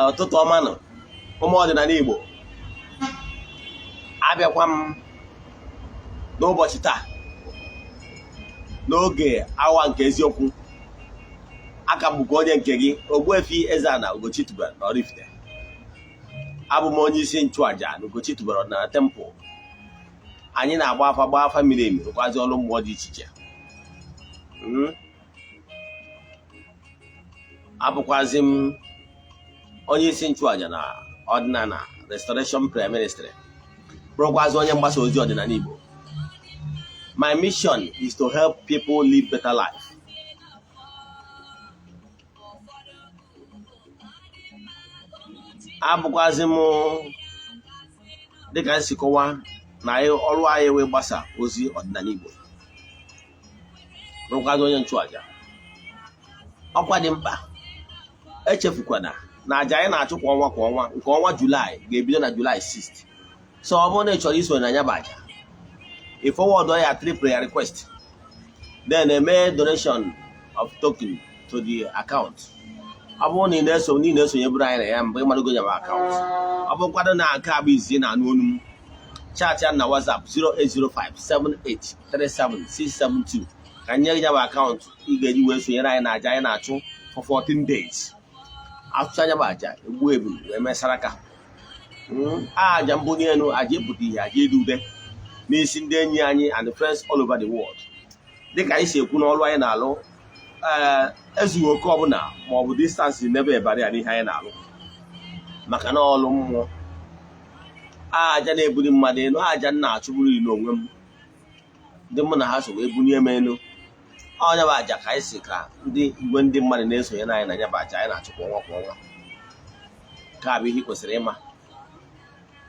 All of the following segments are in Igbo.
Ụtụtụ ọma nọ, ụmụ ọdịnala Igbo. Abịakwa m n'ụbọchị taa n'oge awa nke eziokwu. Aka m bụkwa onye nke gị, Ogbuefi Eze-Ana Ugochi tubelu na Oraifite. Abụ m onye isi nchụaja na Ugochi tubelu ọdịnala temple. Anyị na-agba afa, gbaa afa miri emi, rụkwazi ọrụ mmụọ dị iche iche. Abụkwazi m onye isi nchụaja na ọdịnala Restoration Prayer Ministry, bụrụkwazi onye mgbasa ozi ọdịnala Igbo. My mission is to help people live better life. Abụkwazi m, dịka m si kọwa na ọrụ anyị wee gbasa ozi ọdịnala Igbo, bụrụkwazi onye nchụaja. Ọkwa dị mkpa, echefukwana na aja anyị na-achụ kwa ọnwa kwa ọnwa, nke ọnwa Julaị ga-ebido na Julaị 6. So ọ bụrụ na ị chọrọ iso na ya bụ aja, ị forward ya three prayer request, then eme donation of token to the account. Ọ bụrụ na ị na-eso na ị na-esonyeburu anyị na ya mbụ, ịmadogo ya bụ account. Ọ bụkwado na nke a bụ izizi na-anụ olu m, chat ya na WhatsApp 08057837672 ka nye ya bụ account ị ga-eji wee sonyere anyị na aja anyị na-achụ for 14 days. Achụcha anya bụ aja, egbu ebulu wee mesara aka aja mbunye elu, aja ịpụta ihe, aja ịdị ude n'isi ndị enyi anyị and friends all over the world. Dịka anyị si ekwu n'ọrụ anyị na-alụ, ee, ezughị oke ọbụla ma ọ bụ distance n'ebe ebara ya n'ihe anyị na-alụ, maka na ọlụ mmụọ, aja na-ebuli mmadụ elu, aja m na-achụburu n'onwe m, ndị mụ na ha so wee bunye m elu. Ọnya bụ aja ka anyị si ka ndị igwe ndị mmadụ na-esonye anyị na ya bụ aja anyị na-achụ kwa ọnwa kwa ọnwa. Nke a bụ ihe ị kwesịrị ịma.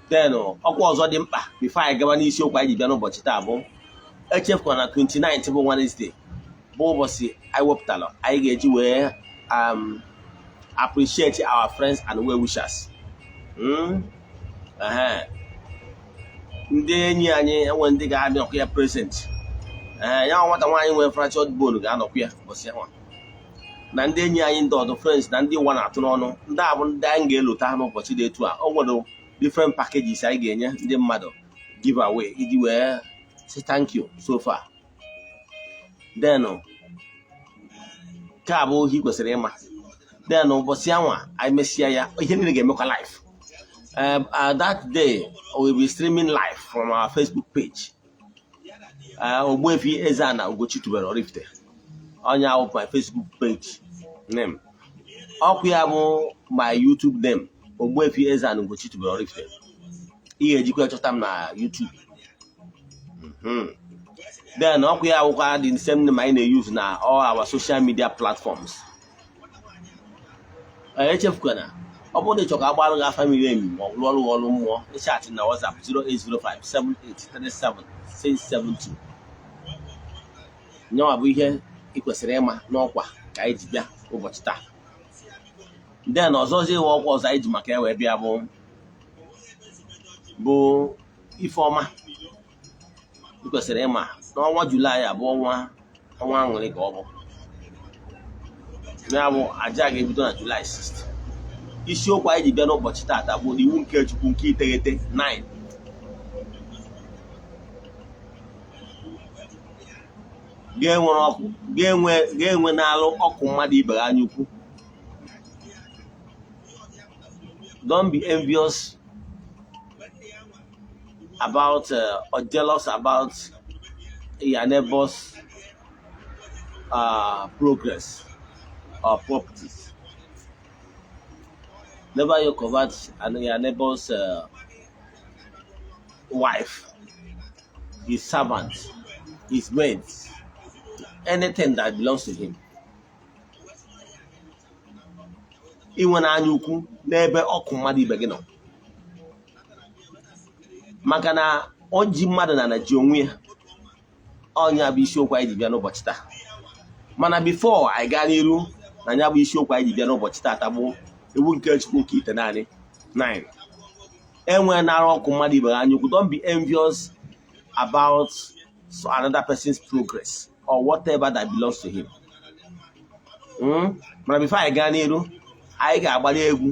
Then ọkwa ọzọ dị mkpa before anyị gaba n'isiokwu anyị ji bịa n'ụbọchị taa bụ, echefukwa na 29 bụ Wednesday, bụ ụbọchị anyị wepụtara anyị ga-eji wee appreciate our friends and well wishers. Ndị enyi anyị enwe ndị ga-abịa ya present. Ee, ya nwata nwaanyị nwere fractured bone ga-anọkwa ya ụbọchị ahụ, na ndị enyi anyị ndị ọdụ, friends na ndị ụwa na-atụ n'ọnụ. Ndị a bụ ndị anyị ga-elota n'ụbọchị dị etu a. O nwere different packages anyị ga-enye ndị mmadụ, give away, iji wee say thank you so far. Then nke a bụ ihe ị kwesịrị ịma. Then ụbọchị anwa anyị mesịa ya, ihe niile ga-emekwa live. That day we will be streaming live from our Facebook page, Ogbuefi Eze-Ana Ugochi tubelu Oraifite. Onye ahụ, my Facebook page name, ọkụ ya bụ my YouTube name, Ogbuefi Eze-Ana Ugochi tubelu Oraifite. Ị ga-ejikwa chọta m na YouTube. Then ọkụ ya awụkwa the same name anyị na-use na all our social media platforms. Echefukwana, ọ bụrụ na ị chọrọ ka agbarụ gị afa miri emi ma ọ bụ rụọrụ gị ọrụ mmụọ, ịchat na WhatsApp 08057837672. Nyanwa bụ ihe ị kwesịrị ịma n'ọkwa ka anyị ji bịa ụbọchị taa. Then ọzọzi, ịwa ọkwa ọzọ anyị ji maka ya wee bịa bụ ife ọma ị kwesịrị ịma. N'ọnwa Julaị a bụ ọnwa aṅụrị ka ọ bụ. Ya bụ aja ga-ebido na Julaị 6. Isiokwu anyị ji bịa n'ụbọchị taata bụ iwu nke Chukwu nke iteghete, 9. Ga-enwere ọkụ ga-enwe na-alụ ọkụ mmadụ ibe gị anya ukwu. Don't be envious about or jealous about your neighbor's progress or properties. Never you covet and your neighbor's wife, his servant, his mates, anything that belongs to him. Inwe n'anya ukwu n'ebe ọkụ mmadụ ibe gị nọ, maka na o ji mmadụ na ji onwe ya. Ọnya bụ isiokwu anyị ji bịa n'ụbọchị taa. Mana before anyị gaa n'iru na ya bụ isiokwu anyị ji bịa n'ụbọchị taata, bụ iwu nke Chukwu nke ite naanị 9, enwe nara ọkụ mmadụ ibe gị anya ukwu. Don't be envious about another person's progress or whatever that belongs to him. Mana before anyị gaa n'iru Anyị ga-agbali egwu.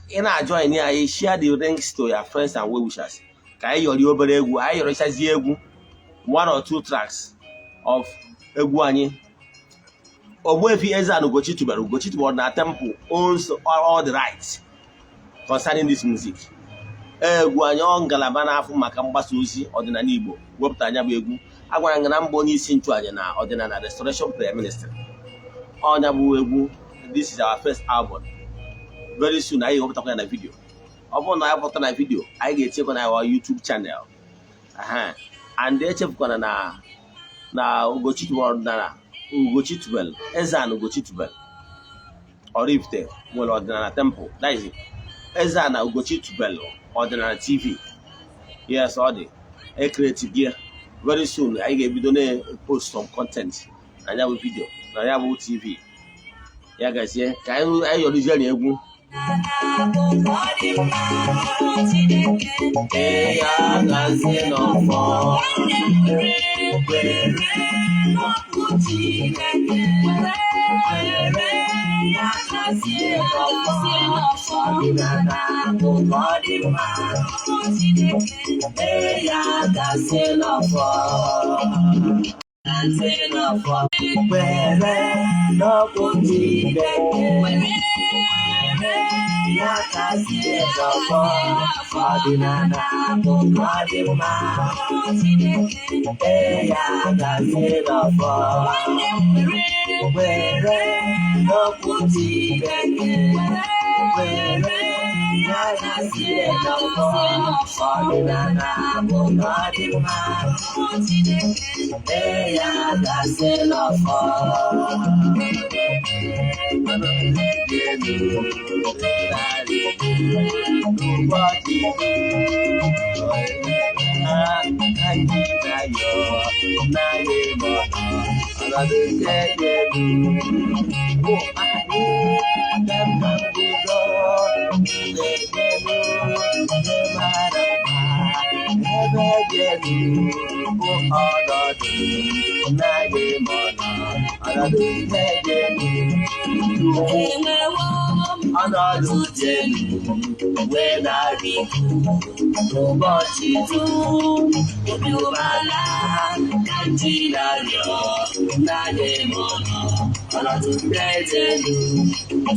Ị na-ajoin anyị, share the links to your friends and well wishers ka anyị yọrọ obere egwu. Anyị yọrọchazie egwu, one or two tracks of egwu anyị. Ogbuefi Eze-Ana Ugochi tubelu, Ugochi tubelu na temple owns all the rights concerning this music. Egwu anyị, ọ ngalaba na-afụ maka mgbasa ozi ọdịnala Igbo wepụta anya bụ egwu. A gwara m na mbụ onye isi nchụaja na Ọdịnala Restoration Prayer Ministry. Ọnya bụ egwu. This is our first album. Very soon anyị ga-ewepụtakwa ya na video. Ọ bụrụ na anyị pụta na video, anyị ga-etinyekwa na our YouTube channel. And echefukwana na Ugochi tubelu ọdịnala, Ugochi tubelu, Eze-Ana Ugochi tubelu Oraifite nwere ọdịnala temple, that is Eze-Ana Ugochi tubelu Ọdịnala TV. Yes, ọ dị ecreate gị. Very soon anyị ga-ebido na-post some content na ya bụ video na ya bụ TV. Ya gazie, ka anyị yọrọzie na egwu. Ee, ya gazie n'ọfọ. Were n'okwu Chineke, were ya gazie n'ọfọ. Ọdịnala bụ ka ọ dị mma. Chineke, ee, ya gazie n'ọfọ. Gazie n'ọfọ. Were n'okwu Chineke, were ya gazie n'ọfọ. Ọdịnala bụ ka ọ dị mma. Chineke, ee, ya gazie n'ọfọ. Nwanne m, were Were n'okwu Chineke, were were ya gazie n'ọfọ. Ọdịnala bụ ka ọ dị mma. Chineke, ee, ya gazie n'ọfọ. Ụbọchị anyị na-ayọ n'anya ọnọdụ nke dị elu bụ anyị ka mma nguzo na-elu nke mara mma. Ebe dị elu bụ ọnọdụ n'anya ọnọdụ nke dị elu. Chukwu Enwewo m ọnọdụ dị elu wee na-arị ụbọchị dum, obi umeala ka m ji na-arịọ n'anya ime ọnọ ọnọdụ nke dị elu.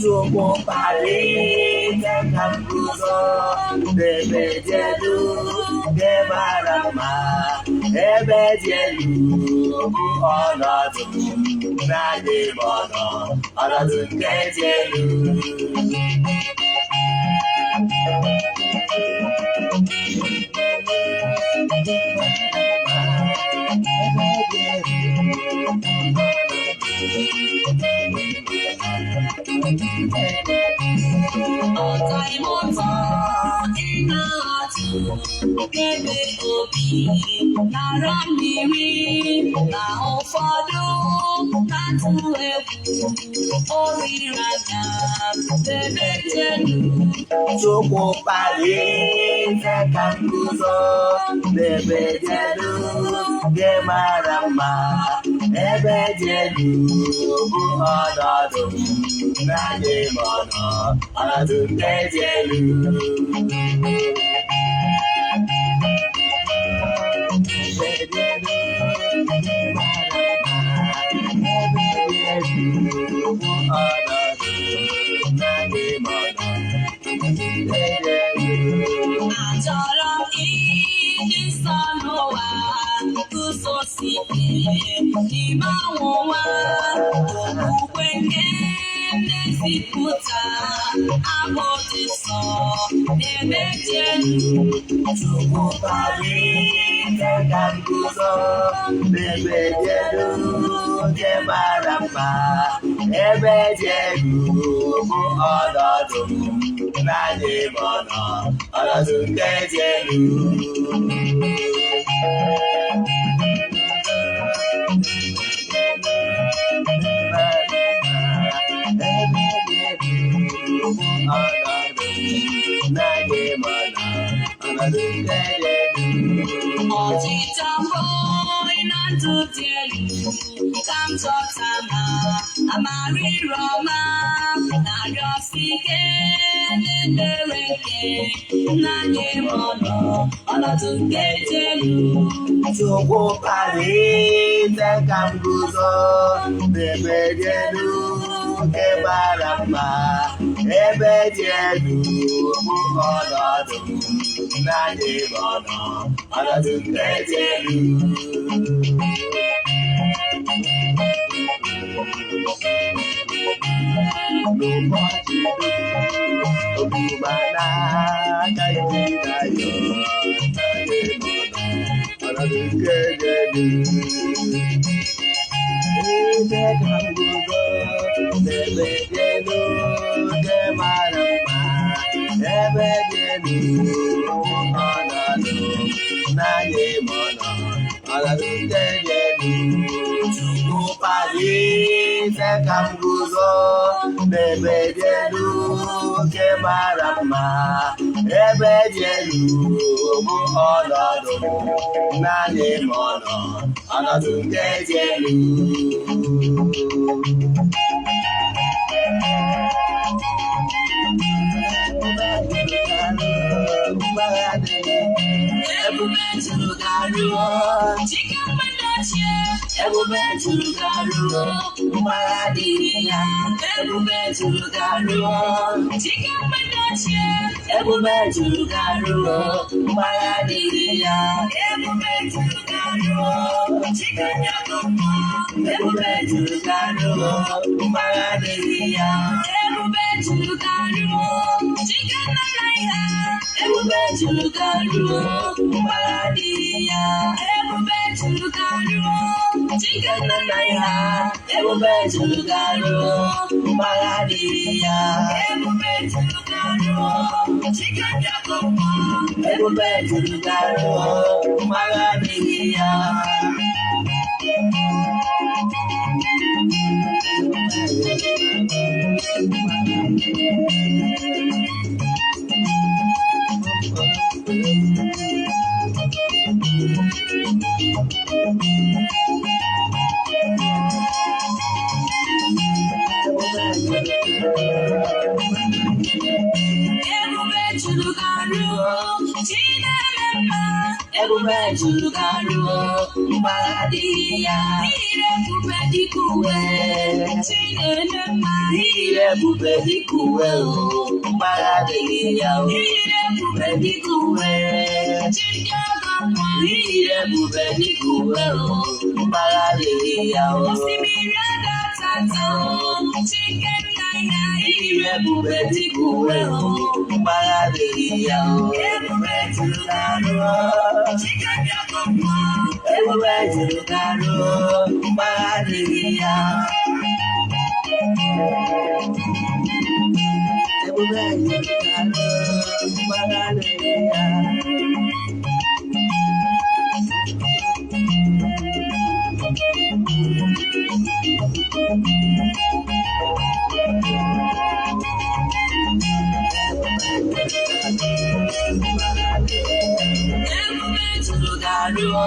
Chukwu kpalite ka m guzo n'ebe dị elu nke mara mma. Ebe dị elu bụ ọnọdụ n'anya ime ọnọdụ nke dị elu. Ọta ịmụta ị na-atụ ebe obi nara mmiri na ụfọdụ na-atụ egwu oriri aka ebe dị elu. Chukwu kpalite ka m guzo n'ebe dị elu nke mara mma. Ebe dị elu bụ ọnọdụ n'anya ime ọnọdụ nke dị elu. Ebe dị elu nke mara mma. Ebe dị elu bụ ọnọdụ n'anya ime ọnọdụ nke dị elu. Achọrọ m ịdị nsọ n'ụwa, guzosi ike n'ime ọnwụnwa, okwukwe nke m na-ezipụta abụ dị nsọ na-eme dị elu. Chukwu kpalite ka m guzo n'ebe dị elu nke mara mma. Ebe dị elu bụ ọnọdụ m n'anya ime ọnọdụ nke dị elu. Ebe dị elu bụ ọnọdụ m n'anya ime ọnọdụ nke dị elu. Ọchịchọ mbụ na ndụ dị elu ka m chọta ma amara ire ọma. Na-arịọsi ike n'ebere nke nna anyị ma ọnọ ọnọdụ nke dị elu. Chukwu kpalite ka m guzo n'ebe dị elu nke mara mma, ebe dị elu bụ ọnọdụ m, naanị m ọnọ ọnọdụ nke dị elu. N'ụbọchị dum ogbuma n'aka iji na-ayọ, naanị m ọnọ ọnọdụ nke dị elu. Ebe ka m guzo n'ebe dị elu nke mara mma, ebe dị elu bụ ọnọdụ m, naanị m ọnọ ọnọdụ nke dị elu. Chukwu kpalite ka m guzo n'ebe dị elu nke mara mma, ebe dị elu bụ ọnọdụ m, naanị m ọnọ ọnọdụ nke dị elu. Ebube juru garuo, Chike mmadụ ochie, ebube juru garuo, mgbagha adịghị ya. Ebube juru garuo, Chike mmadụ ochie, ebube juru garuo, mgbagha adịghị ya. Ebube juru garuo, Chike ndị ọgọ mmụọ, ebube juru garuo, mgbagha adịghị ya. Ebube juru garuo, Chike nna ya, ebube juru garuo, mgbagha adịghị ya. Ebube juru garuo, Chike nna ya, ebube juru garuo, mgbagha adịghị ya. Ebube juru garuo, Chike ndị ọgọ mmụọ, Ebube juru garuo, mgbagha adịghị ya. Ebube juru garuo, Chineke mma, ebube juru garuo, mgbagha adịghị ya. Iyiri ebube dịka uwe, Chineke mma, Iyiri ebube dịka uwe o, mgbagha adịghị ya o. Iyiri ebube dịka uwe, Chi ndị ọgọ mmụọ, Iyiri ebube dịka uwe o, mgbagha adịghị ya o. Osimiri adatata o, Chike nna ya, Iyiri ebube dịka uwe o, mgbagha adịghị ya o. Ebube juru garuo, Chike ndị ọgọ mmụọ, Ebube juru garuo, mgbagha adịghị ya. Ebube juru garuo, mgbagha adịghị ya. Ebube juru garuo,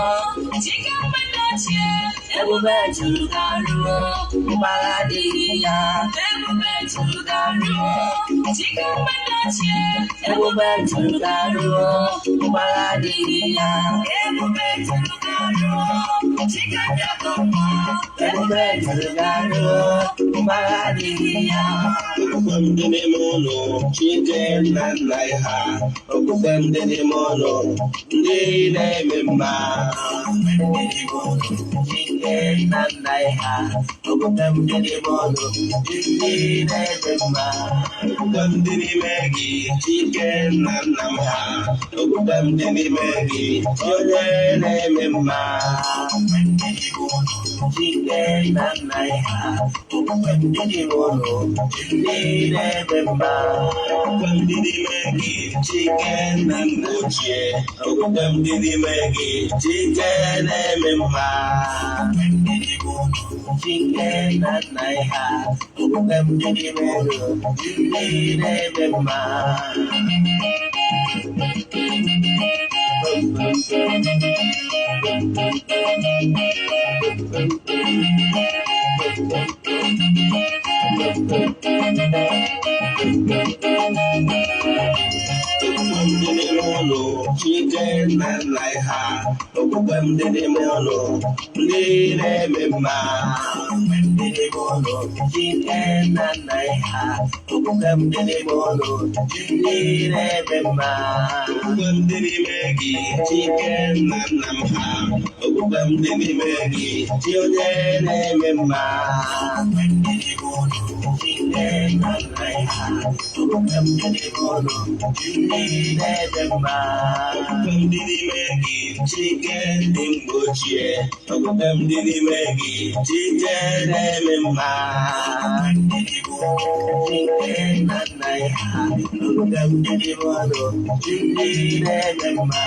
Chike mmadụ ochie, Ebube juru garuo, mgbagha adịghị ya. Ebube juru garuo, Chike mmadụ ochie, Ebube juru garuo, mgbagha adịghị ya. Ebube juru garuo, Chike ndị ọgọ mmụọ, Ebube juru garuo, mgbagha adịghị ya. Okwukwe m dị n'ime ụlọ Chike nna nna ha, okwukwe m dị n'ime ụlọ ndị na-eme mma. Chike nna nna ha, okwukwe m dị n'ime ụlọ ndị na-eme mma. Okwukwe m dị n'ime gị, Chike nna nna m ha, okwukwe m dị n'ime gị, onye na-eme mma. Chike nna nna ha, okwukwe m dị n'ime ụlọ ndị na-eme mma. Okwukwe m dị n'ime gị, Chike nna nna ochie, okwukwe m dị n'ime gị, Chike na-eme mma. Chike nna nna ha, okwukwe m dị n'ime ụlọ ndị na-eme mma. Okwukwe m dị n'ime ụlọ Chike nna nna ha. Okwukwe m dị n'ime ụlọ ndị na-eme mma. Okwukwe m dị n'ime ụlọ Chike nna nna ha. Okwukwe m dị n'ime ụlọ ndị na-eme mma. Okwukwe m dị n'ime gị, Chike nna nna m ha. Okwukwe m dị n'ime gị, chi onye na-eme mma. Okwukwe m dị n'ime ụlọ Chike nna nna ha. Okwukwe m dị n'ime ụlọ ndị na-eme mma. Okwukwe m dị n'ime gị, Chike ndị mgbe ochie. Okwukwe m dị n'ime gị, Chike na-eme mma. Okwukwe m dị n'ime ụlọ Chike nna nna ha. Okwukwe m dị n'ime ụlọ ndị na-eme mma.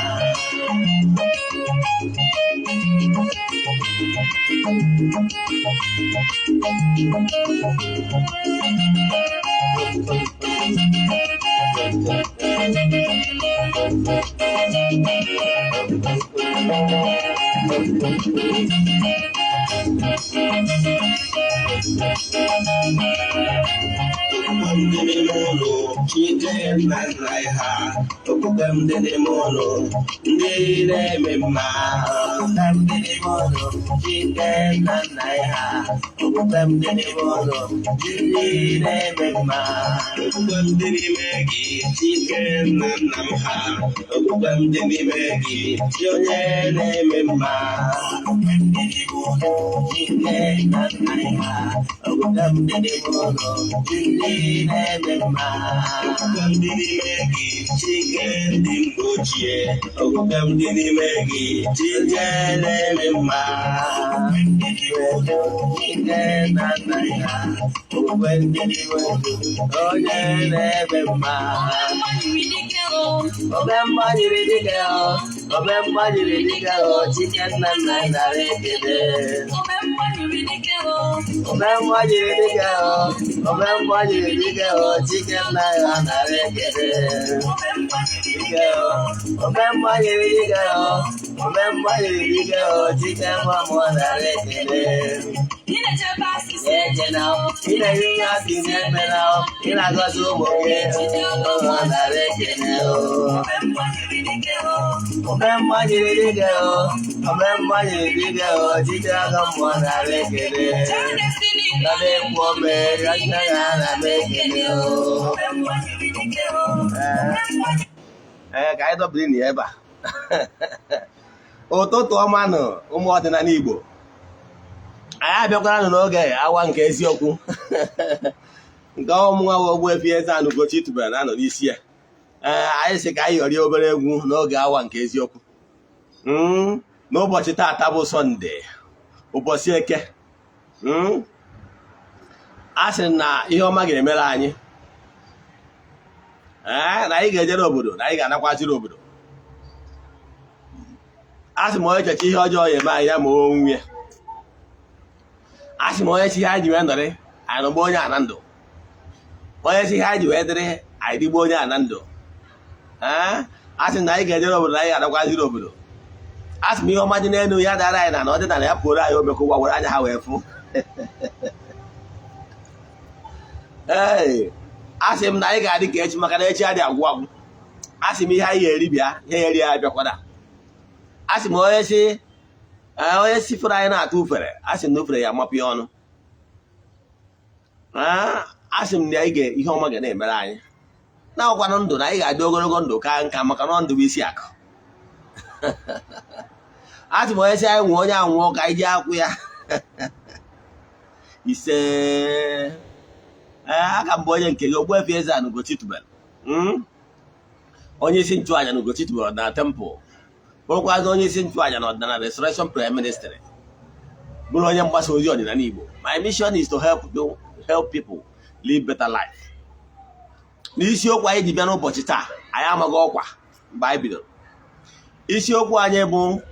Okwukwe m dị n'ime ụlọ Chike nna nna ha. Okwukwe m dị n'ime ụlọ ndị na-eme mma. Okwukwe m dị n'ime ụlọ Chike nna nna ha. Okwukwe m dị n'ime ụlọ ndị na-eme mma. Okwukwe m dị n'ime gị, Chike nna nna m ha. Okwukwe m dị n'ime gị, chi onye na-eme mma. Okwukwe m dị n'ime ụlọ Chike nna nna ha. Okwukwe m dị n'ime ụlọ ndị na-eme mma. Okwukwe m dị n'ime gị, Chike ndị mgbe ochie. Okwukwe m dị n'ime gị, Chike na-eme mma. Okwukwe m dị n'ime ụlọ Chike nna nna ha. Okwukwe m dị n'ime ụlọ onye na-eme mma. Obe mgbanyere dike o, obe mgbanyere dike o, Chike nna nna nara ekele. Obe mgbanyere dike o, obe mgbanyere dike o, Chike nna ya nara ekele. Dike o, obe mgbanyere dike o, obe mgbanyere dike o, Chike nwa mụọ nara ekele. Eche na o, ị na-enye ihe asị na-eme na o, ị na-agọzi ụmụ gị, ụmụ nara ekele o. Obe mgbanyere dike o, obe mgbanyere dike o, Chike aka mmụọ nara ekele. Nọdụ ekwu ome, ya nne ya na m ekele o. Ee, ka anyị dọbiri na ya ebe a. Ụtụtụ ọma nụ, ụmụ ọdịnala Igbo. Anyị abịakwara nụ n'oge awa nke eziokwu nke ọmụnwa bụ Ogbuefi Eze-Ana Ugochi tubelu na-anọ n'isi ya. Ee, anyị sị ka anyị yọrie obere egwu n'oge awa nke eziokwu. N'ụbọchị taata bụ Sọnde, ụbọchị Eke. A sị na ihe ọma ga-emere anyị. Ee, na anyị ga-ejere obodo, na anyị ga-anakwaziri obodo. A sị m onye cheche ihe ọjọọ ya eme anyị, ya ma onwe ya. A sị m onye chi ihe anyị ji wee nọrị, anyị nọgba onye a na ndụ. Onye chi ihe anyị ji wee dịrị, anyị dịgba onye a na ndụ. Ee, a sị na anyị ga-ejere obodo, na anyị ga-anakwaziri obodo. A sị m ihe ọma dị n'elu ya dara anyị na ọdịnala ya pụrụ anyị omekọ ụwa were anya ha wee fụ. Ee, a sị m na anyị ga-adị ka echi, maka na echi adị agwụ agwụ. A sị m ihe anyị ga-eri bịa, ihe ya eri ya abịakwara. A sị m onye si onye si fere anyị na-atụ ufere, a sị m na ufere ya amapụ ya ọnụ. A sị m na anyị ga ihe ọma ga na-emere anyị, na-ọkwanụ ndụ, na anyị ga-adị ogologo ndụ ka nka, maka na ndụ bụ isi akụ. A sị m onye si anyị nwụọ, onye anwụọ ka anyị ji akwụ ya ise. Ee, aka mbụ onye nke gị, Ogbuefi Eze-Ana Ugochi tubelu, onye isi nchụaja na Ugochi tubelu na temple, bụrụkwazị onye isi nchụaja na ọdịnala Restoration Prayer Ministry, bụrụ onye mgbasa ozi ọdịnala Igbo. My mission is to help people live better life. N'isiokwu anyị ji bịa n'ụbọchị taa, anyị amaghị ọkwa mgbe anyị bidoro. Isiokwu anyị bụ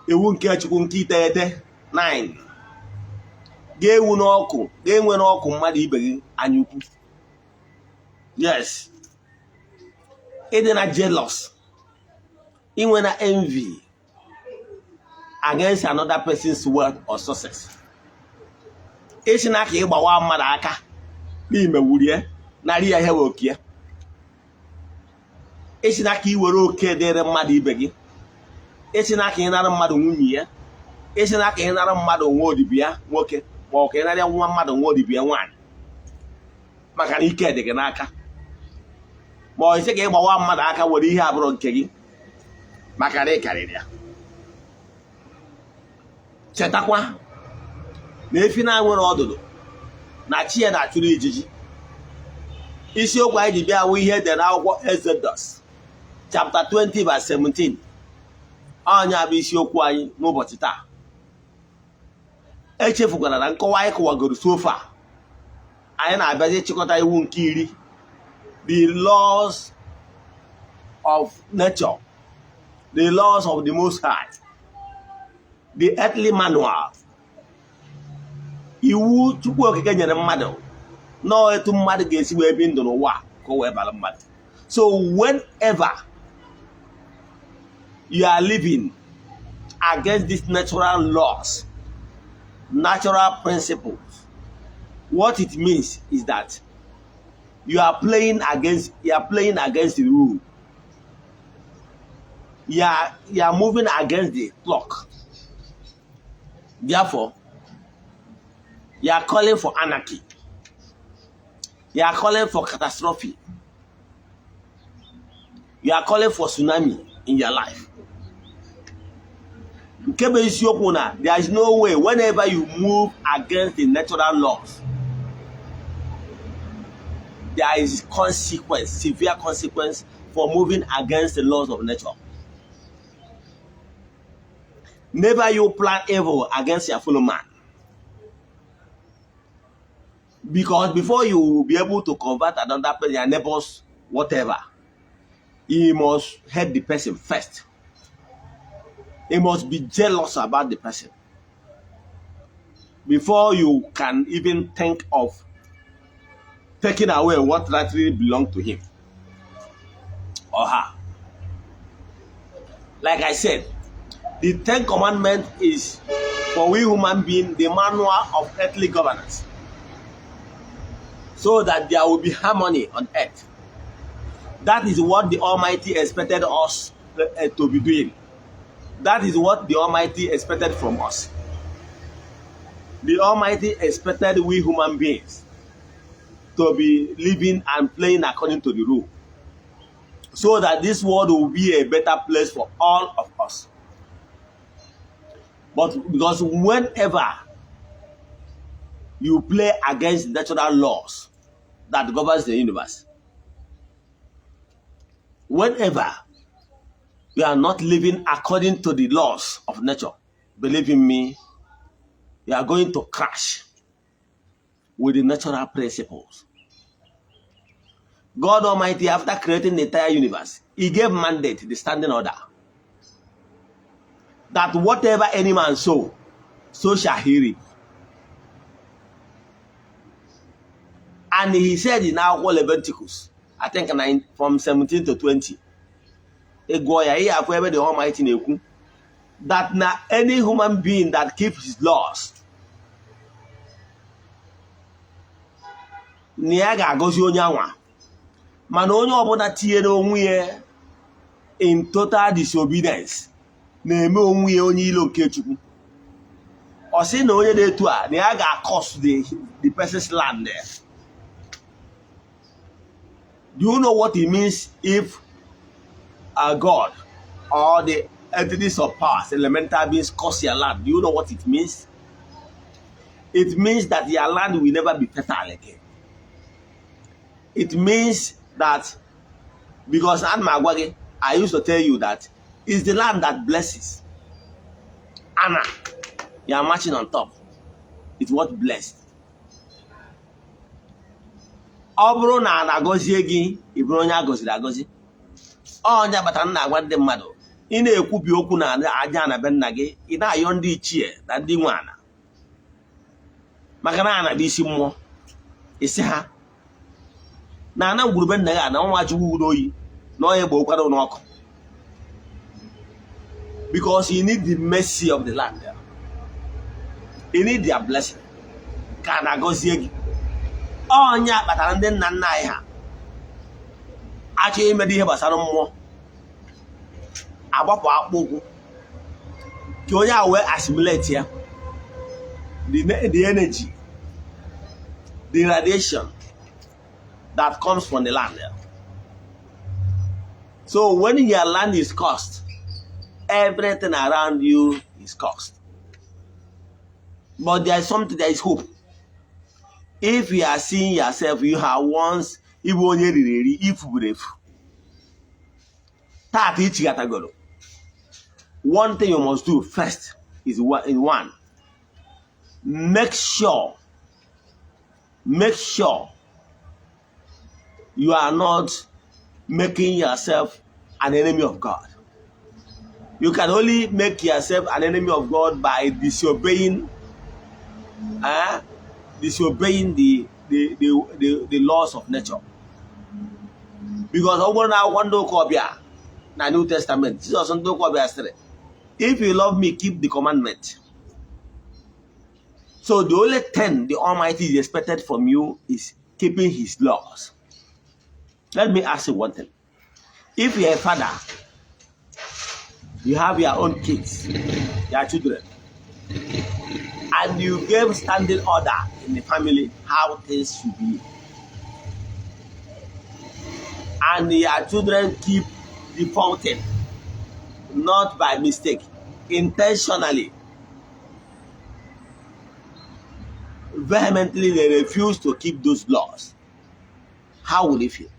iwu nke Chukwu nke iteghete 9: ga-ewu n'ọkụ, ga-enwe n'ọkụ mmadụ ibe gị anya ukwu. Yes, ịdị na jealous, inwe na envy against another person's wealth or success, isi na aka ịgbawa mmadụ aka n'ime wurie. Narị ya ihe wee oke ya. Esi n'aka iwere oke dịrị mmadụ ibe gị. Esi n'aka ịnara mmadụ nwunye ya. Esi n'aka ịnara mmadụ nwa odibo ya nwoke, ma ọ ka ịnara nwa mmadụ nwa odibo ya nwaanyị, maka na ike dị gị n'aka, ma ọ isi ka ị gbawa mmadụ aka were ihe abụrụ nke gị maka na ị karịrị ya. Chetakwa na efi na-nwere ọdụdụ na chi ya na-achụrụ ijiji. Isiokwu anyị ji bịa wụ ihe edere n'akwụkwọ Exodus chapter 20 verse 17. Ọnya bụ isiokwu anyị n'ụbọchị taa. Echefukwara na nkọwa anyị kọwagoro so far, anyị na-abịazi ịchịkọta iwu nke 10, the laws of nature, the laws of the Most High, the earthly manual, iwu Chukwu Okike nyere mmadụ nọọ etu mmadụ ga-esi wee bi ndụ n'ụwa ka o wee bara mmadụ. So whenever you are living against these natural laws, natural principles, what it means is that you are playing against the rule. You are moving against the clock. Therefore, you are calling for anarchy. You are calling for catastrophe. You are calling for tsunami in your life. Nke bụ isiokwu na there is no way, whenever you move against the natural laws, there is consequence, severe consequence for moving against the laws of nature. Never you plan evil against your fellow man, because before you will be able to convert another person, your neighbors, whatever, you must hate the person first. He must be jealous about the person before you can even think of taking away what rightly belongs to him or her. Like I said, the Ten Commandments is for we human beings the manual of earthly governance, so that there will be harmony on earth. That is what the Almighty expected us to be doing. That is what the Almighty expected from us. The Almighty expected we human beings to be living and playing according to the rule, so that this world will be a better place for all of us. But because whenever you play against natural laws that governs the universe, whenever you are not living according to the laws of nature, believe in me, you are going to crash with the natural principles. God Almighty, after creating the entire universe, He gave mandate, the standing order, that whatever any man sow, so shall he reap. And He said in our Leviticus, I think 9, from 17 to 20, ị gụọ ya, ihe afọ ebe the Almighty na-ekwu that na any human being that keeps His laws, na ya ga-agọzi onye anwa, mana onye ọbụla tinyere onwe ya in total disobedience na-eme onwe ya onye ilo nke Chukwu. Ọ sị na onye na-etu a, na ya ga-curse the person's land there. Do you know what it means if a God or the entities of powers, elemental beings, curse your land? Do you know what it means? It means that your land will never be fertile again. It means that, because ana m agwa gị, I used to tell you that it's the land that blesses. Ana, you are marching on top. It's what blessed. Ọ bụrụ na a na-agọzie gị, ị bụrụ onye a gọziri agọzi. Onye agbata m na-agwa ndị mmadụ, ị na-ekwubi okwu na aja na be nna gị, ị na-ayọ ndị ichie na ndị nwe ana, maka na ana bụ isi mmụọ. Isi ha na ana ngwurube nna gị, ana nwa chukwu oyi na onye gbokwara n'ọkụ, because you need the mercy of the land, you need their blessing ka a na-agọzie gị. Ọ Ọnya kpatara ndị nna nna anyị ha achọghị imedo ihe gbasara mmụọ, agbapụ akpụkpọ ụkwụ ka onye a wee assimilate ya, the energy, the radiation that comes from the land. So when your land is cursed, everything around you is cursed. But there is something, there is hope. If you are seeing yourself, you have once ịbụ onye riri eri, ifuburu efu, tata ichighatagoro, one thing you must do first is one, make sure you are not making yourself an enemy of God. You can only make yourself an enemy of God by disobeying the laws of nature. Because ọ bụrụ na akwụkwọ ndị ụka ọbịa na New Testament, Jizọs ndị ụka ọbịa sịrị, "If you love me, keep the commandment." So the only thing the Almighty is expected from you is keeping his laws. Let me ask you one thing. If you're a father, you have your own kids, your children, and you gave standing order in the family how things should be, and your children keep defaulting, not by mistake, intentionally, vehemently, they refuse to keep those laws, how will you feel?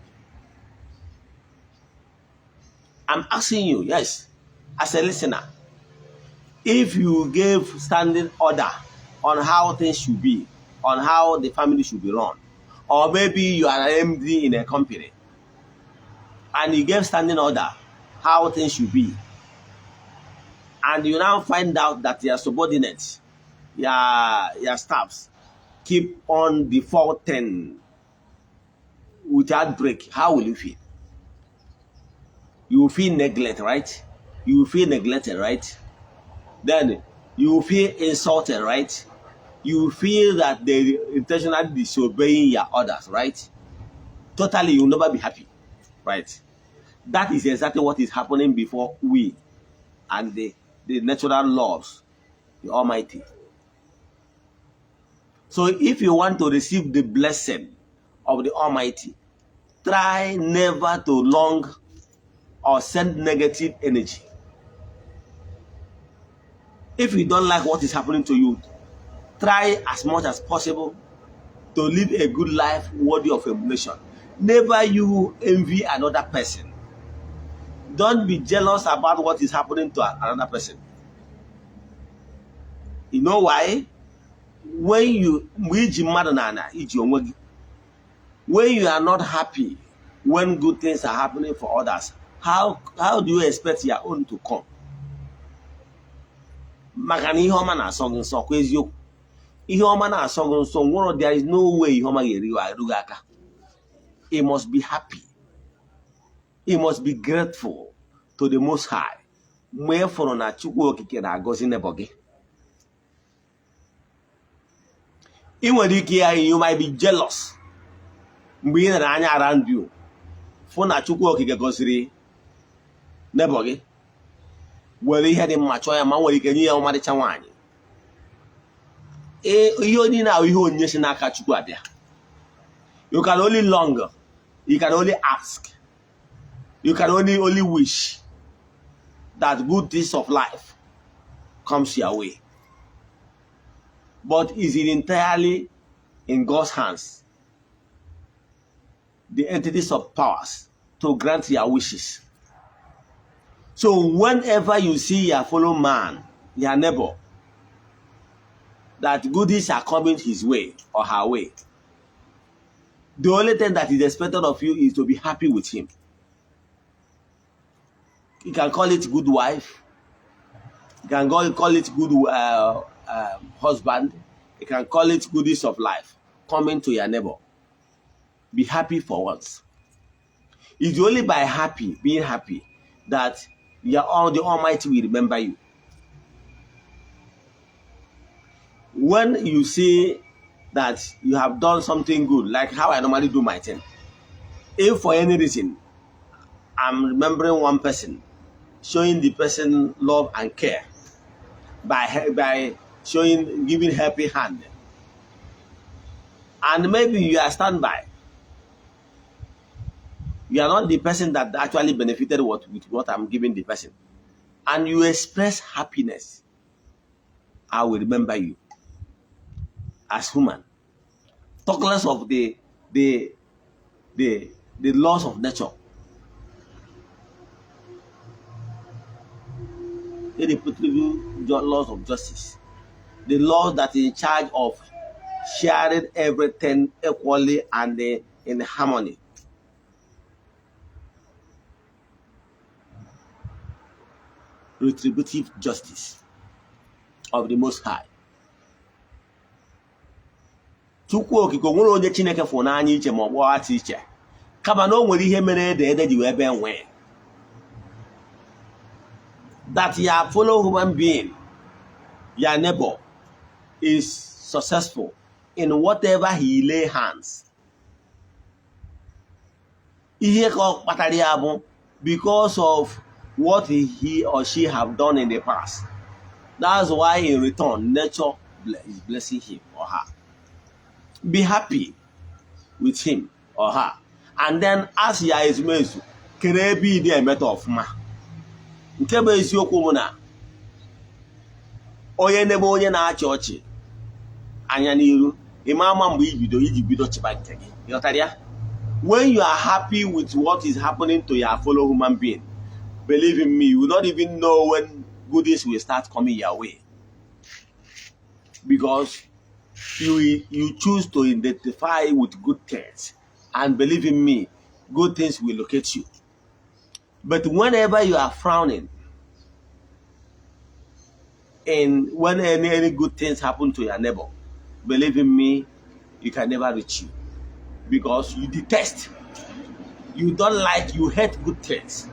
I'm asking you, yes, as a listener, if you gave standing order on how things should be, on how the family should be run, or maybe you are an MD in a company and you gave standing order how things should be, and you now find out that your subordinates, your staffs, keep on defaulting without break, how will you feel? You will feel neglect, right? You will feel neglected, right? Then you will feel insulted, right? You will feel that they intentionally disobeying your orders, right? Totally, you will never be happy, right? That is exactly what is happening before we and the natural laws, the Almighty. So if you want to receive the blessing of the Almighty, try never to long or send negative energy. If you don't like what is happening to you, try as much as possible to live a good life worthy of emulation. Never you envy another person. Don't be jealous about what is happening to another person. You know why? When you mgbe iji mmadụ n'ala iji onwe gị, when you are not happy when good things are happening for others, how do you expect your own to come? Maka na ihe ọma na-asọ gị nsọ kwa eziokwu, ihe ọma na-asọ gị nsọ nwere, there is no way ihe ọma ga-eru eru gị aka. You must be happy, you must be grateful to the Most High mgbe ị fụrụ na Chukwu Okike na-agọzi neighbor gị. Ị nwere ike ya, you might be jealous mgbe ị nere anya around you fụ na Chukwu Okike gọziri neighbor gị, were ihe dị mma chọọ ya ma nwere ike nye ya ọmarịcha nwaanyị. Ihe niile ahụ ihe onyinye si n'aka Chukwu abịa. You can only long, you can only ask, you can only wish that good things of life comes your way, but is it entirely in God's hands, the entities of powers, to grant your wishes. So whenever you see your fellow man, your neighbor, that goodies are coming his way or her way, the only thing that is expected of you is to be happy with him. You can call it good wife, you can call it good husband, you can call it goodies of life coming to your neighbor. Be happy for once. It's only by being happy that the Almighty will remember you. When you see that you have done something good, like how I normally do my thing, if for any reason I'm remembering one person, showing the person love and care by showing, giving helping hand, and maybe you are standby, you are not the person that actually benefited with what I'm giving the person, and you express happiness, I will remember you as human. Talk less of the laws of nature, the irrefutable laws of justice, the law that is in charge of sharing everything equally and in harmony. Retributive justice of the Most High. Chukwu Okike o nwere onye Chineke fụrụ n'anya iche ma ọ kpọọ asị iche, kama na o nwere ihe mere ede ede ji wee bee nwee that your fellow human being, your neighbor, is successful in whatever he lay hands. Ihe ka ọ kpatara ya bụ because of what he or she have done in the past. That's why in return nature is blessing him or her. Be happy with him or her, and then as ya ezumezu kere ebe ị na-emeta ọfụma. Nke bụ eziokwu bụ na onye n'ebe onye na-achị ọchị anya n'iru ịma ama mgbe ibido iji bido chịba nke gị. Ịghọtara ya? When you are happy with what is happening to your fellow human being, believe in me, you will not even know when goodies will start coming your way, because you choose to identify with good things, and believe in me, good things will locate you. But whenever you are frowning in when any good things happen to your neighbor, believe in me, you can never reach you, because you detest, you don't like, you hate good things.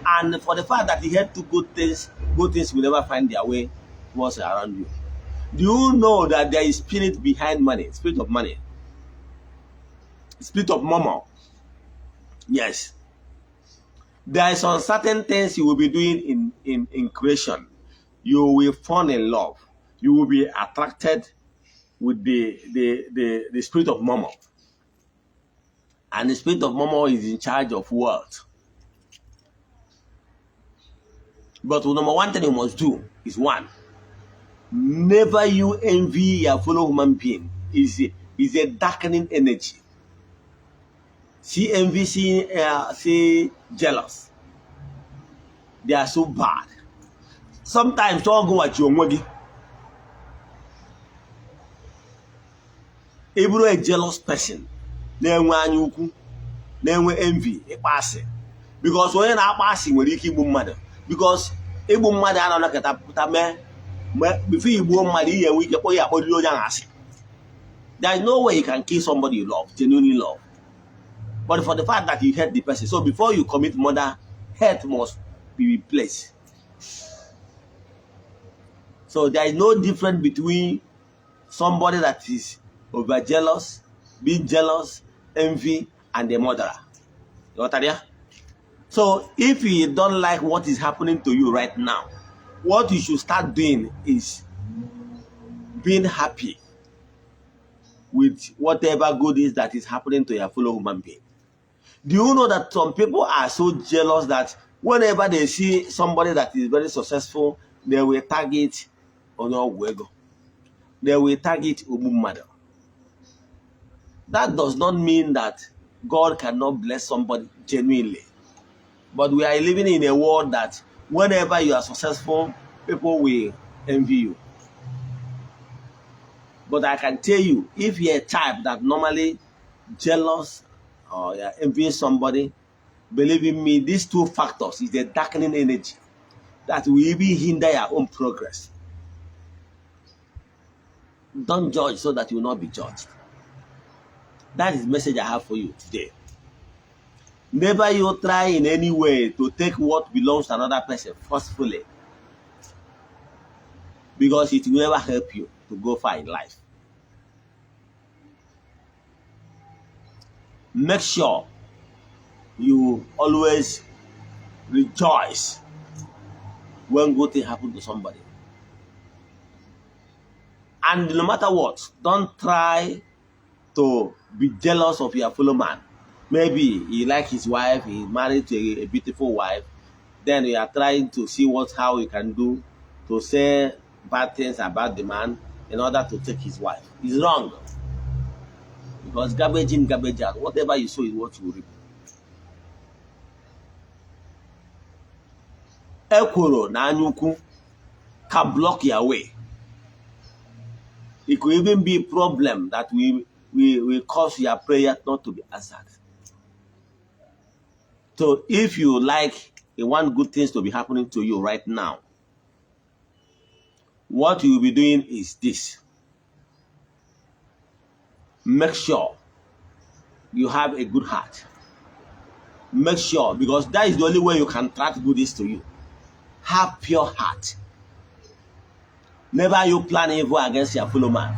And for the fact that you hate two good things, good things will never find their way towards around you. Do you know that there is spirit behind money? Spirit of money, spirit of mammon. Yes, there is some certain things you will be doing in creation. You will fall in love, you will be attracted with the spirit of mammon, and the spirit of mammon is in charge of wealth. But the number one thing you must do is, one, never you envy your fellow human being. Is a darkening energy. See envy, see jealous, they are so bad. Sometimes ọ gụwachi onwe gị. Ị bụrụ a jealous person na-enwe anya ukwu, na-enwe envy, ịkpa asị, because onye na-akpa asị nwere ike igbu mmadụ, because igbu mmadụ a na-anọkọta pụta mee. Before igbuo mmadụ, ihe enwe ike kpọ ya akpọrịrị onye ahụ asị. There is no way you can kill somebody you love, genuinely love, but for the fact that you hate the person, so before you commit murder, hate must be replaced. So there is no difference between somebody that is over jealous, being jealous, envy, and a murderer. Ghọtara ya? So if you don't like what is happening to you right now, what you should start doing is being happy with whatever good is that is happening to your fellow human being. Do you know that some people are so jealous that whenever they see somebody that is very successful, they will target onye ọgwụ ego, they will target ogbu mmadụ? That does not mean that God cannot bless somebody genuinely. But we are living in a world that whenever you are successful, people will envy you. But I can tell you, if you're a type that normally jealous or you're envying somebody, believe in me, these two factors is the darkening energy that will even hinder your own progress. Don't judge so that you will not be judged. That is the message I have for you today. Never you try in any way to take what belongs to another person forcefully, because it will never help you to go far in life. Make sure you always rejoice when good thing happen to somebody. And no matter what, don't try to be jealous of your fellow man. Maybe he like his wife, he married to a beautiful wife. Then you are trying to see what how you can do to say bad things about the man in order to take his wife. It's wrong. Because garbage in, garbage out. Whatever you sow is what you reap. Ekworo na anyaukwu can block your way. It could even be a problem that will cause your prayer not to be answered. So if you like, you want good things to be happening to you right now, what you will be doing is this. Make sure you have a good heart. Make sure, because that is the only way you can attract goodies to you. Have pure heart. Never you plan evil against your fellow man.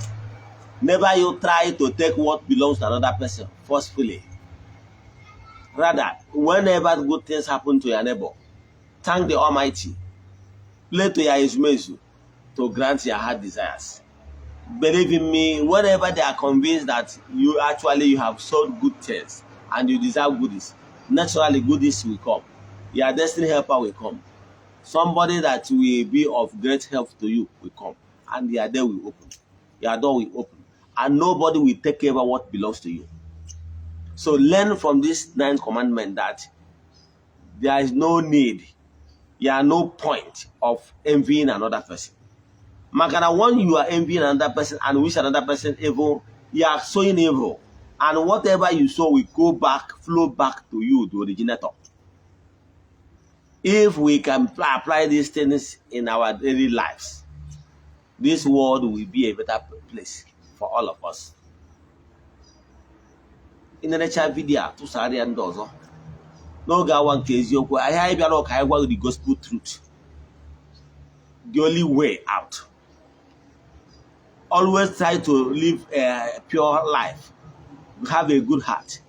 Never you try to take what belongs to another person forcefully. Rather, whenever good things happen to your neighbor, thank the Almighty. Pray to your Ezumezu to grant your heart desires. Believe in me, whenever they are convinced that you actually you have sowed good things and you deserve goodies, naturally goodies will come. Your destiny helper will come. Somebody that will be of great help to you will come, and your door will open. Your door will open, and nobody will take over what belongs to you. So learn from this ninth commandment that there is no need, there are no point of envying another person. Maka na when you are envying another person and wish another person evil, you are sowing evil. And whatever you sow will go back, flow back to you, the originator. If we can apply these things in our daily lives, this world will be a better place for all of us. Ị na-enecha video a, tụsara ya ndị ọzọ. N'oge awa nke eziokwu, ahịa anyị bịara ka anyị gwa gị the gospel truth, the only way out. Always try to live a pure life, have a good heart.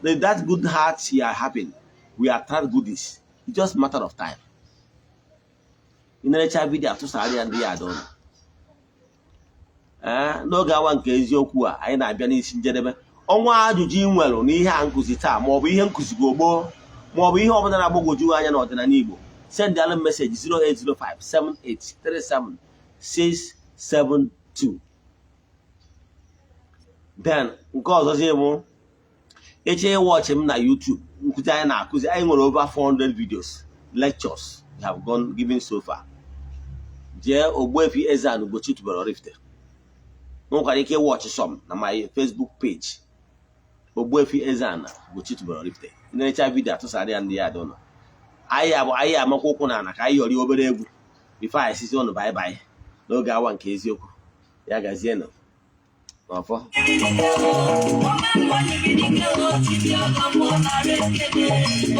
Then that good heart you are having will attract goodies. It's just matter of time. Ị na-enecha video a, tụsara ya ndị ya adọ. Ee, n'oge awa nke eziokwu a, anyị na-abịa n'isi njedebe. Ọnwa ajụjụ ị nwere n'ihe a nkụzi taa, maọbụ ihe nkụzi gị gboo, maọbụ ihe ọbụla na-agbagwoju anya n'ọdịnala Igbo, send alụ message 08057837672. Then nke ọzọzi bụ eche ịwatchị m na YouTube, nkụzi anyị na-akụzi. Anyị nwere over 400 videos, lectures we have gone given so far. Jee Ogbuefi Eze-Ana Ugochi tubelu Oraifite. Nwekwara ike ịwatchị some na my Facebook page, Ogbuefi Eze-Ana Ugochi tubelu Oraifite. Na-echa video atụsara ya ndị ya dị ụlọ. Anyị abụ anyị amakwa ụkwụ n'ala ka anyị yọrọ obere egwu before anyị sizi ụnụ bye bye n'oge awa nke eziokwu. Ya gazienụ n'ọfọ. Ome mmanyiri dike o, dibịa ọgọ nara ekele.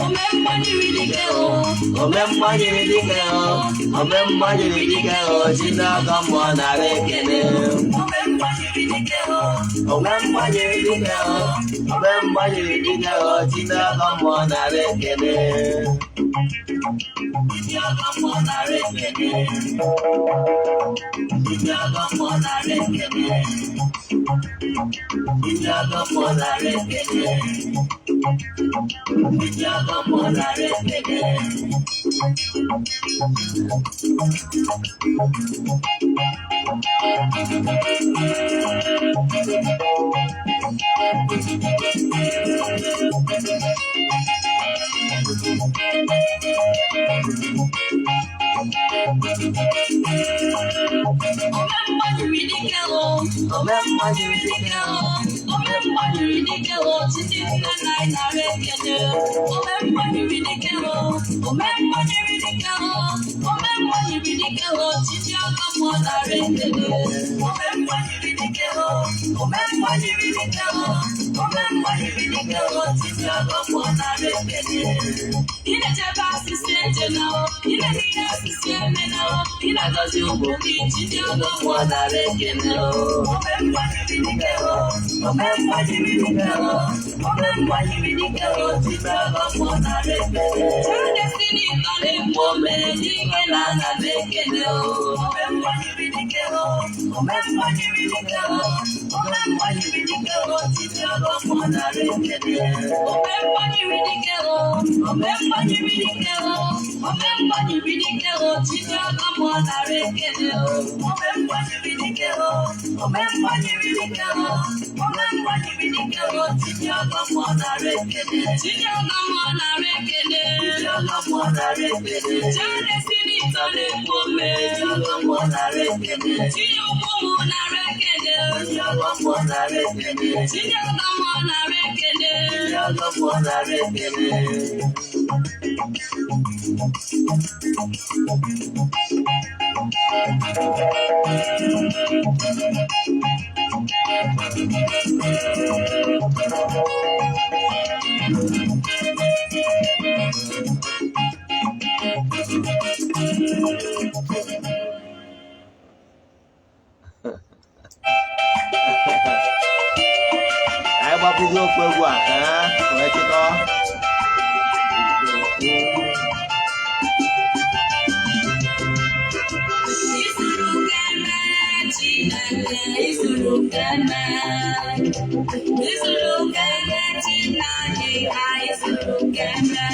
Ome mmanyiri dike o, Ome mmanyiri dike o, ome mmanyiri dike o, chi ndị ọgọ mmụọ nara ekele. Ome mmanyiri dike o, Ome mmanyiri dike o, ome mmanyiri dike o, chi ndị ọgọ mmụọ nara ekele. Dibịa ọgọ mmụọ nara ekele. Dibịa ọgọ mmụọ nara ekele. Dibịa ọgọ mmụọ nara ekele. Dibịa ọgọ mmụọ nara ekele. Ome mmanyiri dike o, Ome mmanyiri dike o, ome mmanyiri dike o, chi ndị nna nna anyị nara ekele. Ome mmanyiri dike o, ome mmanyiri dike o, ome mmanyiri dike o, chi ndị ọgọ mmụọ nara ekele. Ome mmanyiri dike o, ome mmanyiri dike o, ome mmanyiri dike o, chi ndị ọgọ mmụọ nara ekele. Ị na-echebe asịsị eje na o, ị Na-eme ihe asịsị emena o. Ị na-agọzi ụmụ gị, chi ndị ọgọ mmụọ nara ekele o. Ome mgbanyere dike o, ome mgbanyere dike o, ome mgbanyere dike o, chi ndị ọgọ mmụọ nara ekele. Child Destiny nọ na-ekwu ome n'ike na ana m ekele o. Ome mgbanyere dike o, ome mgbanyere dike o, ome mgbanyere dike o, chi ndị ọgọ mmụọ nara ekele. Ome mgbanyere dike o, ome mgbanyere dike o, ome mgbanyere dike o, chi ndị ọgọ mmụọ nara ekele o. Ome mgbanyere dike o, ome mgbanyere dike o, ome mgbanyere dike o, chi ndị ọgọ mmụọ nara ekele. Chi ndị ọgọ mmụọ nara ekele. Chi ndị ọgọ mmụọ nara ekele. Child Destiny nọ na-ekwu ome. Chi ndị ọgọ mmụọ nara ekele. Chi ụmụ ụmụ nara ekele. Chi ndị ọgọ mmụọ nara ekele. Chi ndị ọgọ mmụọ nara ekele. Chi ndị ọgọ mmụọ nara ekele. Anyị gbapụzi okwu egwu a ka ha wee chịkọ. Izuru keme Chineke, izuru keme. Izuru keme Chineke, izuru keme.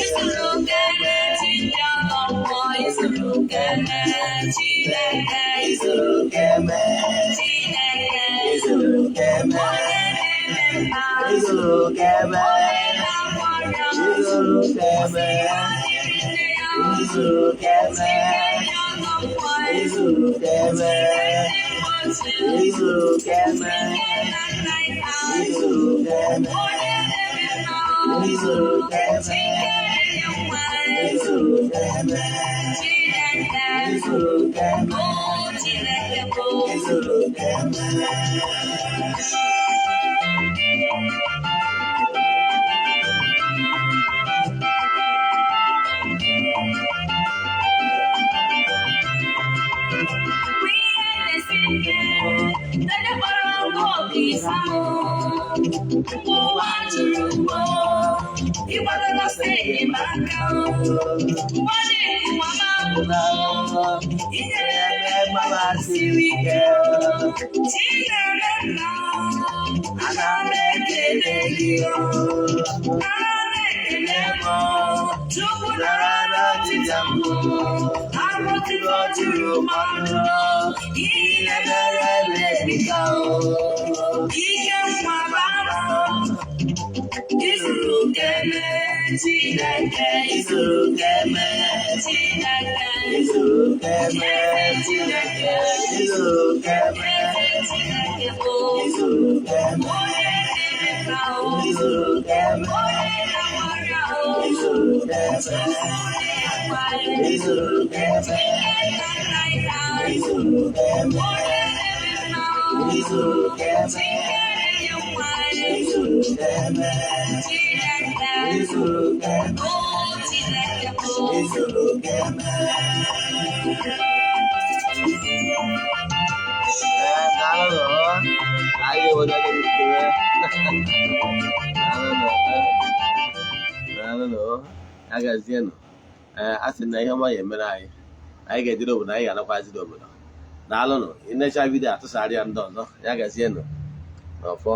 Izuru keme Chineke, izuru keme Chineke, Izuru keme, Chineke, izuru keme, onye na-eme mma, izuru keme, onye na-agwọ ọrịa, izuru keme, ọ dịrị nne ya, izuru keme, Chineke ọgọ mmụọ, izuru keme, izuru keme, izuru keme, izuru keme, izuru keme, izuru keme, izuru keme. Inyere Mama siri ike, Chineke nna, ana m ekele gị o. Ana m ekele m o. Chukwu nara n'ọchịcha m o. Abụtụrụ juru m ọnụ. Ihe mere emerika o. Ihe nwa bara o. Izuru keme Chineke, izuru keme, Chineke, izuru keme, eze Chineke, izuru keme, eze Chineke bụ izuru keme, onye na-eme ka o. izuru keme, Onye na-agwọ o. izuru keme, izuru keme, izuru keme, izuru keme, izuru keme, izuru keme, izuru keme. Ee, daalụ nụ. Anyị ga-eweta gị ikewe. Daalụ nụ. Daalụ nụ. Agazienụ. Ee, a sị na ihe ọma ya emere anyị. Anyị ga-ejere obodo, anyị ga-anakwaziri obodo. Daalụ nụ. Ị necha video, atụsara ya ndị ọzọ. Ya gazienụ. N'ọfọ.